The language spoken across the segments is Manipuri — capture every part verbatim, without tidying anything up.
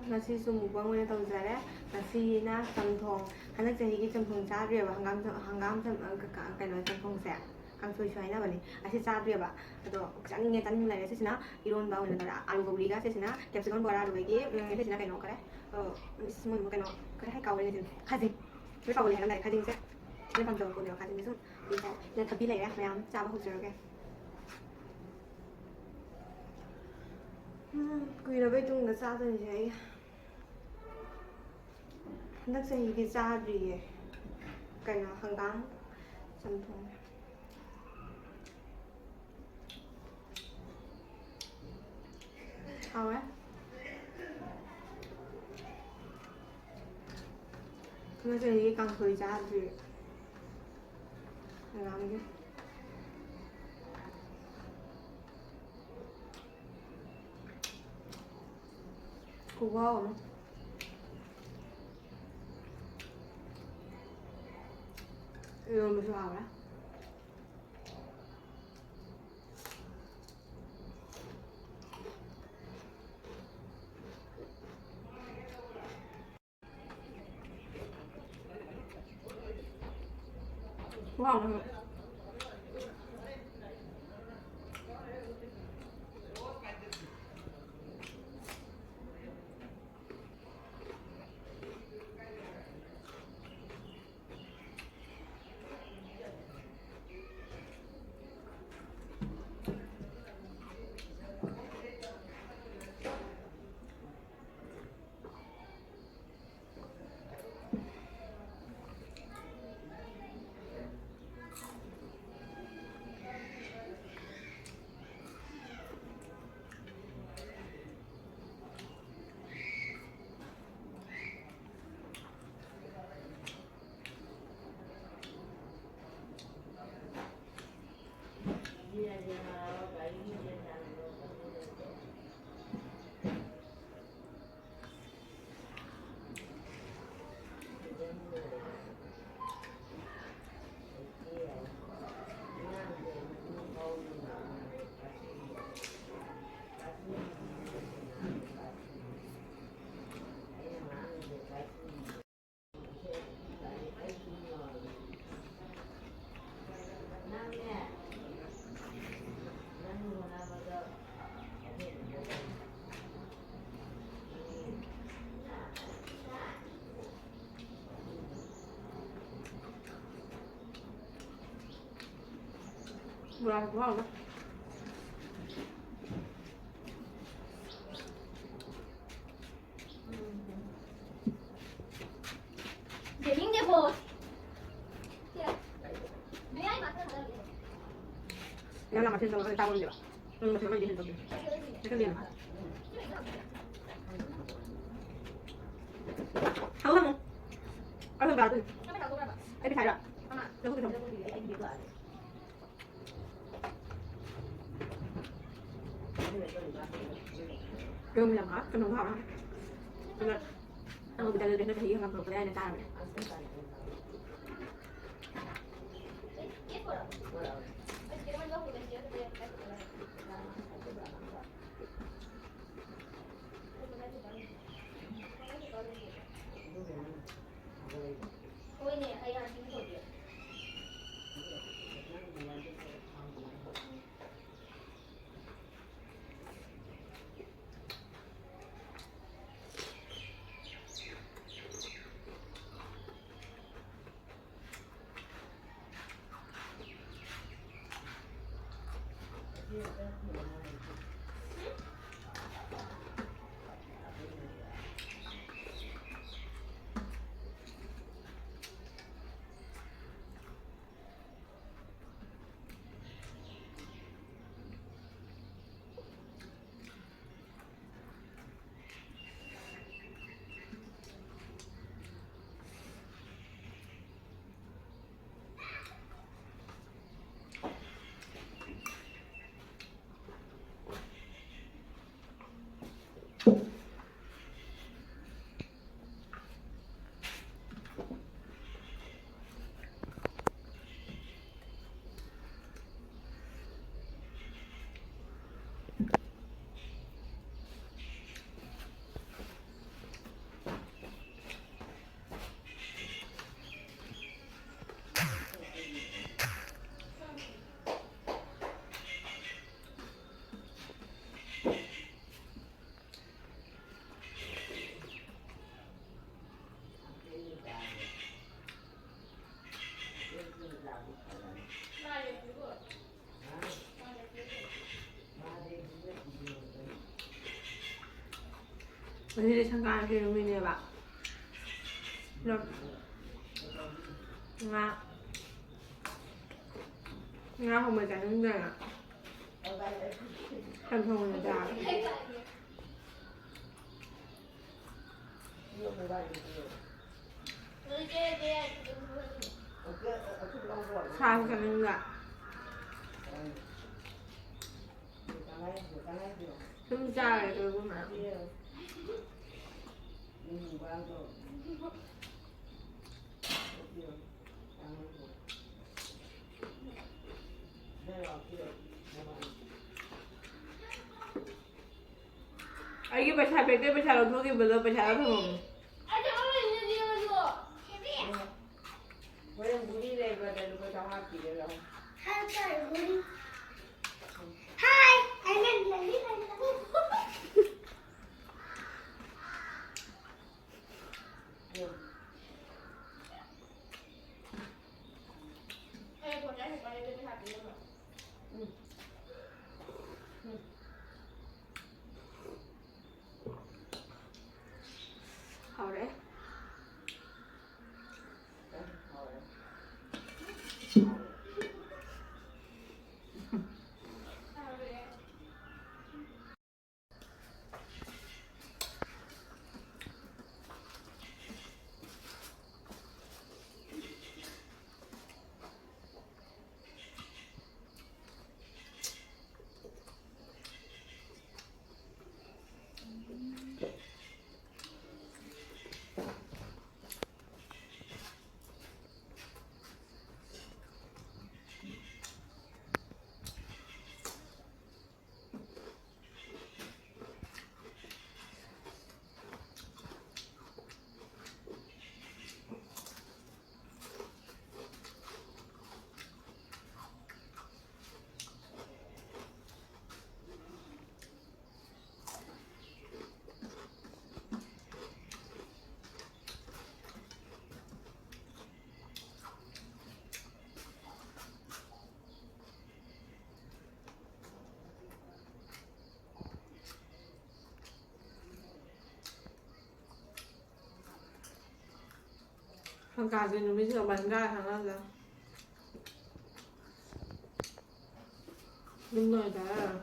ꯉꯁꯤꯁꯨ mukbang ꯑꯣꯏꯅ ꯇꯧꯖꯔꯦ꯫ ꯉꯁꯤꯅ ꯆꯝꯊꯣꯡ, ꯍꯟꯗꯛ ꯆꯍꯤꯒꯤ ꯆꯝꯊꯣꯡ ꯆꯥꯗ꯭ꯔꯤꯑꯕ, ꯍꯪꯒꯥꯝ ꯆꯝ-, ꯍꯪꯒꯥꯝ ꯆꯝ-, ꯑ, ꯀ-, ꯀ-, ꯀꯩꯅꯣ, ꯆꯝꯊꯣꯡꯁꯦ, ꯀꯥꯡꯁꯣꯏꯁꯨ ꯍꯥꯏꯅꯕꯅꯤ꯫ ꯑꯁꯤ ꯆꯥꯗ꯭ꯔꯤꯑꯕ, ꯑꯗꯣ ꯆꯥꯅꯤꯡꯉꯦ, ꯆꯥꯅꯤꯡ ꯂꯩꯔꯦ꯫ ꯁꯤꯁꯤꯅ ꯏꯔꯣꯟꯕ ꯑꯣꯏꯅ ꯇꯧꯔꯦ, ꯑꯥꯂꯨ ꯕꯣꯔꯤꯒ꯫ ꯁꯤꯁꯤꯅ capsicum ꯕꯣꯔꯥ, ꯑꯗꯨꯗꯒꯤ, ꯎꯝ, ꯁꯤꯁꯤꯅ ꯀꯩꯅꯣ ꯈꯔ, ꯑ, ꯏꯁ, ꯃꯣꯏ ꯀꯩꯅꯣ ꯈꯔ ꯍꯥꯏ ꯀꯥꯎꯔꯦꯅꯦ꯫ ꯁꯤꯁꯦ ꯈꯥꯖꯤꯡ, ꯂꯣꯏ ꯀꯥꯎꯒꯜꯂꯦ ꯍꯥꯏꯔꯝꯗꯥꯏ꯫ ꯈꯥꯖꯤꯡꯁꯦ ꯂꯣꯏ ꯄꯥꯝꯖꯕ ꯄꯣꯠꯅꯦꯕ, ꯈꯥꯖꯤꯡꯁꯦ ꯁꯨꯝ ꯄꯤꯖꯔꯦ꯫ ꯁꯤꯗ ꯊꯕꯤ ꯂꯩꯔꯦ ꯃꯌꯥꯝ, ꯆꯥꯕ ꯍꯧꯖꯔꯒꯦ꯫ ꯎꯝ, ꯀꯨꯏꯔꯕꯩ ꯇꯨꯡꯗ ꯆꯥꯗꯣꯏꯅꯦ ꯑꯩ꯫ ꯍꯟꯗꯛ ꯆꯍꯤꯒꯤ ꯆꯥꯗ꯭ꯔꯤꯌꯦ꯫ ꯀꯩꯅꯣ, ꯍꯪꯒꯥꯝ ꯆꯝꯊꯣꯡ꯫ ꯍꯥꯎꯋꯦ꯫ ꯍꯟꯗꯛ ꯆꯍꯤꯒꯤ ꯀꯥꯡꯁꯣꯏ ꯆꯥꯗ꯭ꯔꯤ꯫ ꯍꯪꯒꯥꯝꯒꯤ꯫ ꯈꯨꯍꯥꯎ ꯑꯃ꯫ ꯏꯔꯣꯟꯕꯁꯨ ꯍꯥꯎꯔꯦ꯫ ꯈꯨꯍꯥꯎ ꯑꯃ꯫ ꯕꯣꯔꯥ ꯈꯨꯍꯥꯎ ꯑꯃ꯫ ꯌꯦꯡꯅꯤꯡꯗꯦꯀꯣ꯫ ꯌꯥꯝ ꯌꯥꯝ ꯃꯊꯦꯜ ꯇꯧꯔꯒ ꯆꯥꯕ ꯉꯝꯗꯦꯕ꯫ ꯎꯝ, ꯃꯊꯦꯜ ꯑꯃꯗꯤ ꯍꯦꯟꯅ ꯇꯧꯗꯦ꯫ ꯃꯊꯦꯜꯗꯤ ꯌꯥꯝꯃꯦ꯫ ꯍꯪꯉꯨ, ꯍꯪꯉꯨ꯫ ꯑꯩ ꯐꯣꯟ ꯇꯧꯔꯛꯇꯣꯏꯅꯦ꯫ ꯑꯩ ꯄꯩꯁꯥ ꯍꯥꯏꯔꯣ? ꯂꯧꯊꯣꯛꯀꯦ ꯊꯝꯃꯣ꯫ ꯀꯩꯅꯣ ꯌꯥꯝ ꯍꯥꯎ-, ꯀꯩꯅꯣ ꯍꯥꯎ-, ꯑꯗꯨꯒ ꯑꯉꯧꯕ ꯇꯜꯂꯗꯤ ꯍꯟꯗꯛ ꯆꯍꯤ ꯍꯪꯒꯥꯝ ꯄꯨꯔꯛꯄꯗ ꯑꯩꯅ ꯆꯥꯔꯕꯅꯦ꯫ ꯉꯁꯤꯗꯤ ꯁꯪꯀ꯭ꯔꯥꯟꯇꯤ ꯅꯨꯃꯤꯠꯅꯦꯕ꯫ ꯑꯗꯣ ꯉꯥ, ꯉꯥ ꯊꯣꯡꯕ ꯆꯥꯅꯤꯡꯗꯅ ꯆꯝꯊꯣꯡ ꯑꯣꯏꯅ ꯆꯥꯔꯦ꯫ ꯁꯥꯁꯨ ꯆꯥꯅꯤꯡꯕ꯫ ꯁꯨꯝ ꯆꯥꯔꯦ ꯀꯣꯏꯕ ꯃꯌꯥꯝ꯫ ꯑꯩꯒꯤ ꯄꯩꯁꯥ ꯕꯦꯛꯇꯩ ꯄꯩꯁꯥ ꯂꯧꯊꯣꯛꯈꯤꯕꯗꯣ ꯄꯩꯁꯥꯗꯣ ꯊꯝꯃꯝꯃꯣ꯫ ꯍꯣꯔꯦꯟ ꯒꯨꯂꯤ ꯂꯩꯕꯗ ꯂꯨꯄꯥ ꯆꯥꯝꯃꯉꯥ ꯄꯤꯔꯒ꯫ ꯍꯥꯏ, ꯀꯔꯤ ꯒꯨꯂꯤ? ꯍꯥꯏ, ꯑꯩꯅ ꯂꯩꯅꯤ, ꯂꯩꯅꯤ꯫ ꯍꯥꯎꯔꯦ꯫ ꯁꯪꯀ꯭ꯔꯥꯟꯇꯤ ꯅꯨꯃꯤꯠꯁꯤꯗ ꯕꯟꯗ꯭ꯔꯥ ꯁꯥꯟꯅꯗ꯫ ꯌꯨꯝꯗ ꯑꯣꯏꯅ ꯆꯥꯔ꯫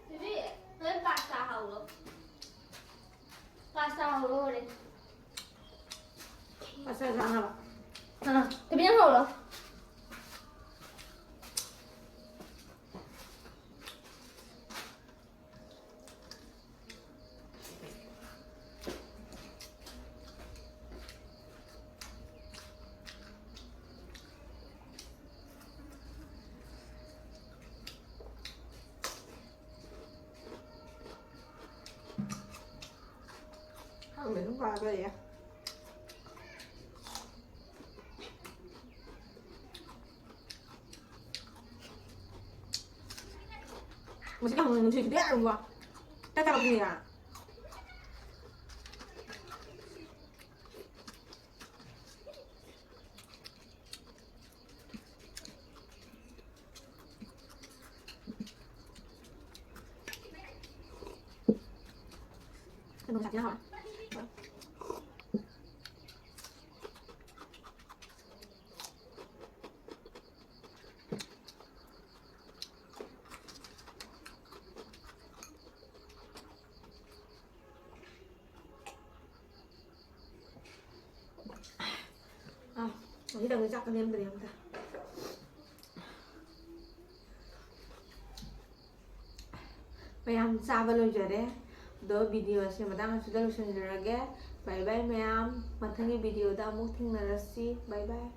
ꯕꯦꯕꯤ, ꯍꯣꯔꯦꯟ ꯄꯥꯁꯇꯥ ꯍꯧꯔꯣ꯫ ꯄꯥꯁꯇꯥ ꯍꯧꯔꯣ ꯍꯣꯔꯦꯟ꯫ ꯄꯥꯁꯇꯥ ꯆꯥꯅꯕ꯫ ꯑꯥ, ꯕꯦꯕꯤ, ꯅꯪ ꯍꯧꯔꯣ꯫ ꯈꯪꯗꯦ, ꯑꯗꯨꯝ ꯄꯥꯔꯒ ꯂꯩꯌꯦ꯫ ꯃꯁꯤ ꯀꯥꯡꯍꯧ ꯅꯨꯡꯁꯤꯠꯁꯤꯗꯤ ꯌꯥꯔꯨꯕ꯫ ꯇꯥ ꯇꯥꯔꯛꯄꯅꯤꯅ꯫ ꯀꯩꯅꯣ ꯉꯁꯥꯏ ꯍꯥꯎꯔꯦ꯫ ꯑꯥ, ꯍꯧꯖꯤꯛꯇꯪꯗꯤ ꯆꯥꯛꯀ ꯂꯦꯝꯗ꯭ꯔꯦ ꯑꯝꯇ꯫ ꯃꯌꯥꯝ ꯆꯥꯕ ꯂꯣꯏꯖꯔꯦ꯫ ꯑꯗꯣ video ꯁꯦ ꯃꯇꯥꯡ ꯑꯁꯤꯗ ꯂꯣꯏꯁꯤꯟꯖꯔꯒꯦ꯫ Bye bye ꯃꯌꯥꯝ, ꯃꯊꯪꯒꯤ ꯚꯤꯗꯤꯑꯣꯗ ꯑꯃꯨꯛ ꯊꯦꯡꯅꯔꯁꯤ꯫ Bye bye.